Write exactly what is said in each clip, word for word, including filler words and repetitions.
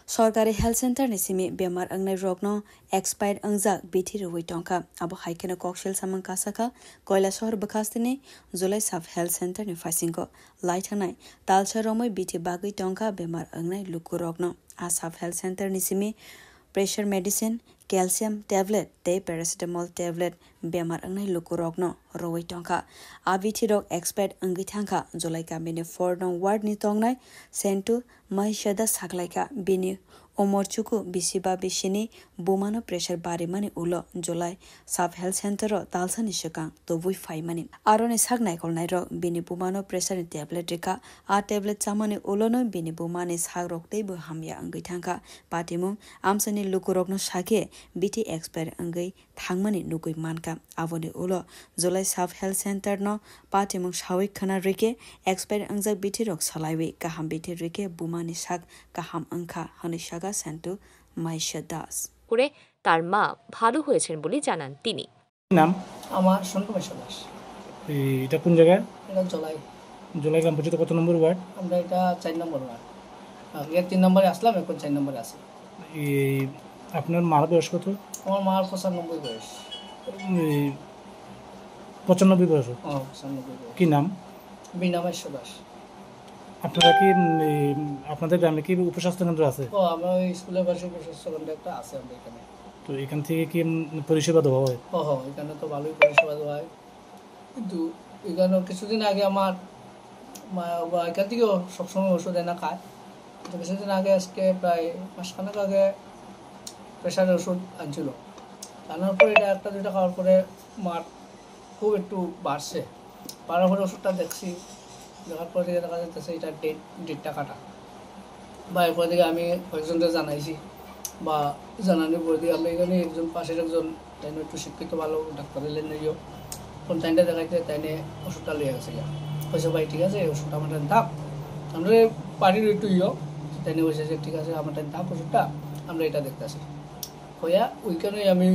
Sorkari health center ni simi bemar wngnai rokno expire wngjak bithi rwui tongkha. Abo hai kheno koksil samung kasakha Koilasahar bwkhasteni July Sub Health Center ni phasingo lai thangnai talsa romwi bithi bagwi tongkha bemar wngnai lukurokno. A Sub Health Center ni simi pressure medicine, calcium tablet tei paracetamol tablet bemar wngnai lukurokno rwui tongkha. A bithi rok expire wngwi thangkha. July kamini four nong ward ni tongnai Sentu Mahishada saklaikha. Bini umor chuku bisi ba bisini bumano pressure barimani ulo July Sub Health Center o talsani swkang tubui phaimani. Aroni sak naikolnairok bini bumano pressure ni tablet rikha. A tablet chamani ulono bini bumani sakrok teibo hamya wngwi thangkha. Patimung amchaini lukurokno sakhe bithi expire wngwi thangmani nugwi mankha. Aboni ulo July Sub Health Center no patimung sawi khwna rikhe expire wngjak bithi rok salaiwi kaham bithi rikhe bumani sak kaham wngkha hwnwi saga Sentu Maisha Das. করে তার মা ভালো হয়েছেন বলে জানান তিনি। নাম? আমার সন্টু মাইশা দাস। এই, এটা কোন জায়গা? এটা জলাই। জলাই গ্রাম পঞ্চায়েত কত নম্বর ওয়ার্ড? আমরা এটা চার নম্বর ওয়ার্ড। আগে তিন নম্বরে আসলাম, এখন চার নম্বরে আছি। এই, আপনার মার বয়স কত? আমার মার পঁচানব্বই বয়স। এই, পঁচানব্বই বয়স? ও, পঁচানব্বই বয়স। কি নাম? বিনা মাইশা দাস। আপনারা কি, উম, এই, আপনাদের গ্রামে কি উপস্বাস্থ্য কেন্দ্র আছে? ও, আমরা ওই স্কুলের পাশে উপস্বাস্থ্য কেন্দ্র একটা আছে আমাদের এখানে। তো এখান থেকে কি, উম, পরিষেবা দেওয়া হয়? ও, হ, এখানে তো ভালোই পরিষেবা দেওয়া হয়। কিন্তু এখানে কিছুদিন আগে আমার মা, বা এখান থেকেও সবসময় ওষুধ এনে খায়। তো কিছুদিন আগে, আজকে প্রায় মাসখানেক আগে প্রেশারের ওষুধ আনছিল। আনার পর এটা একটা দুইটা খাওয়ার পরে মার খুব একটু বাড়ছে। বাড়ার পরে ওষুধটা দেখছি, দেখার পর থেকে দেখা যাচ্ছে এটা ডেট, ডেটটা কাটা। বা এরপর থেকে আমি কয়েকজনকে জানাইছি, বা জানানোর পর দিয়ে আমরা এখানে একজন, পাশের একজন তাই একটু শিক্ষিত ভালো ডাক্তার এলে নিয়েও কোন টাইমটা দেখাইতে তাই নিয়ে ওষুধটা লইয়া গেছে গিয়া। কইছে, "ভাই, ঠিক আছে, এই ওষুধটা আমার টাইম থাক।" আমরা বাড়ির একটু ইয়ে, তাই নিয়ে বলছে যে, "ঠিক আছে, আমার টাইম থাক ওষুধটা, আমরা এটা দেখতেছি।" কইয়া ওইখানেই আমি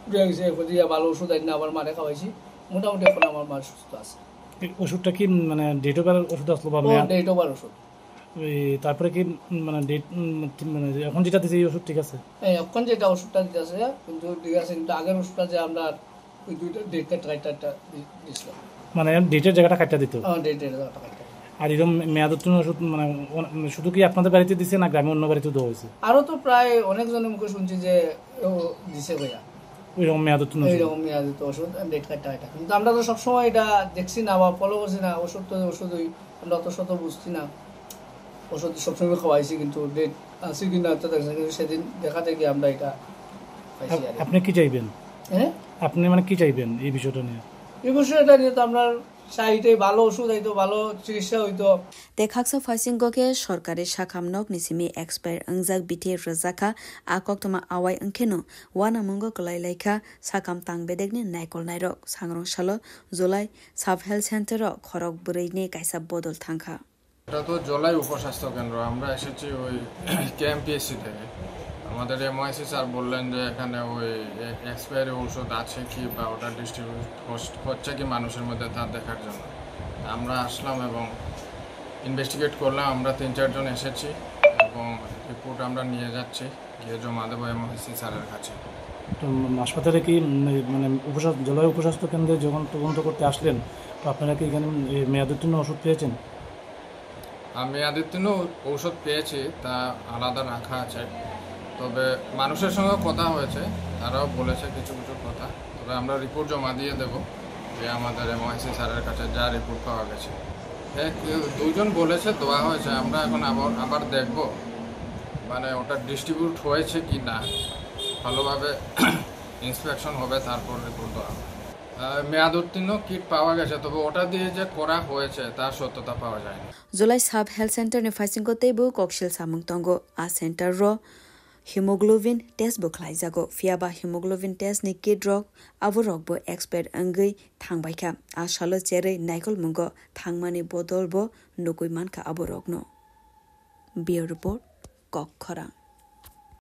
উঠে গেছি, এরপর দিয়ে ভালো ওষুধ আনি আবার মারে খাওয়াইছি। মোটামুটি এখন আমার মা সুস্থ আছে। এই ওষুধটা কি, মানে, ডেট ওভার ওষুধ আসলো বা ও, মেয়াদ? ডেট ওভার ওষুধ। এই, তারপরে কি, উম, মানে, ডেট, উম, ঠিক, মানে, এখন যেটা দিছে, এই ওষুধ ঠিক আছে? হ্যাঁ, এখন যেটা ওষুধটা দিতেছে, কিন্তু ঠিক আছে, কিন্তু আগের ওষুধটা যে আমরা ওই দুইটা ডেটটা ট্রাইটা একটা দি-, দিছিলাম। মানে, ডেটের জায়গাটা কাটটা দিত? হ্যাঁ, ডেটের জায়গাটা কাটটা। আর এরকম মেয়াদ উত্তীর্ণ ওষুধ, মানে, অন-, শুধু কি আপনাদের বাড়িতে দিছে না গ্রামে অন্য বাড়িতে দেওয়া হয়েছে? আরো তো প্রায় অনেকজনের মুখে শুনছি যে ও দিছে ভাইয়া। ওইরকম মেয়াদ উত্তীর্ণ ওষুধ। এইরকম মেয়াদ উত্তীর্ণ ওষুধ, ডেট কাটটা এটা। কিন্তু আমরা তো সবসময় এটা দেখছি না বা ফলো করছি না, ওষুধ তো ওষুধই, আমরা অত শত বুঝছি না। ওষুধ সবসময় খাওয়াইছি, কিন্তু ডেট আছে কি না তো দেখা যায়, কিন্তু সেদিন দেখাতে গিয়ে আমরা এটা পাইছি আর কি। আপ-, আপনি কি চাইবেন? হ্যাঁ? আপনি মানে কি চাইবেন এই বিষয়টা নিয়ে? এই বিষয়টা নিয়ে তো আমরা চাই এটাই ভালো ওষুধ, হয়তো ভালো চিকিৎসা হইতো। Tei khaksa phaisinggo khe sorkari sakham nokni simi expire wngjak bithi rwjakha, a koktwma awai wngkheno uanamungo kwlai laikha, sakham tang bedekni naikolnairok. Sangrong salo July Sub Health Center o khorok bwrwini kaisa bodol thangkha. এটা তো জলাই উপস্বাস্থ্য কেন্দ্র, আমরা এসেছি ওই কেএমপিএসসি থেকে। আমাদের এমওআইসি স্যার বললেন যে এখানে ওই এ-, এক্সপায়ারি ঔষধ আছে কি বা ওটা ডিস্ট্রিবিউট হস-, হচ্ছে কি মানুষের মধ্যে তা দেখার জন্য। আমরা আসলাম এবং ইনভেস্টিগেট করলাম, আমরা তিন চারজন এসেছি এবং রিপোর্ট আমরা নিয়ে যাচ্ছি, গিয়ে জমা দেবো এমওআইসি স্যারের কাছে। তো, উম, হাসপাতালে কি, উম, এই, মানে, উপস্বাস্থ্য, জেলা উপস্বাস্থ্য কেন্দ্রে যখন তদন্ত করতে আসলেন, তো আপনারা কি এখানে, উম, এই মেয়াদোত্তীর্ণ ওষুধ পেয়েছেন? আর মেয়াদোত্তীর্ণ ঔষধ পেয়েছি, তা আলাদা রাখা আছে। তবে মানুষের সঙ্গে কথা হয়েছে, তারাও বলেছে কিছু কিছু কথা। তবে আমরা রিপোর্ট জমা দিয়ে দেব যে আমাদের এমওআইসি স্যারের কাছে যা রিপোর্ট পাওয়া গেছে। এক, দুজন বলেছে দেওয়া হয়েছে, আমরা এখন আবার, আবার দেখব, মানে, ওটা ডিস্ট্রিবিউট হয়েছে কি না, ভালোভাবে ইন্সপেকশন হবে, তারপর রিপোর্ট দেওয়া হবে। আহ, মেয়াদ উত্তীর্ণ কিট পাওয়া গেছে, তবে ওটা দিয়ে যে করা হয়েছে, তার সত্যতা পাওয়া যায়নি। July Sub Health Center ni phaisingko teibo koksil samung tongo. A center ro hemoglobin test bo khlaijago, phiya ba hemoglobin test ni kit rok abo rok bo expire wngwi thangbaikha. A salo cherwi naikolmungo thangmani bodol bo nugwi mankha abo rokno. Bureau Report, Kokkhorang.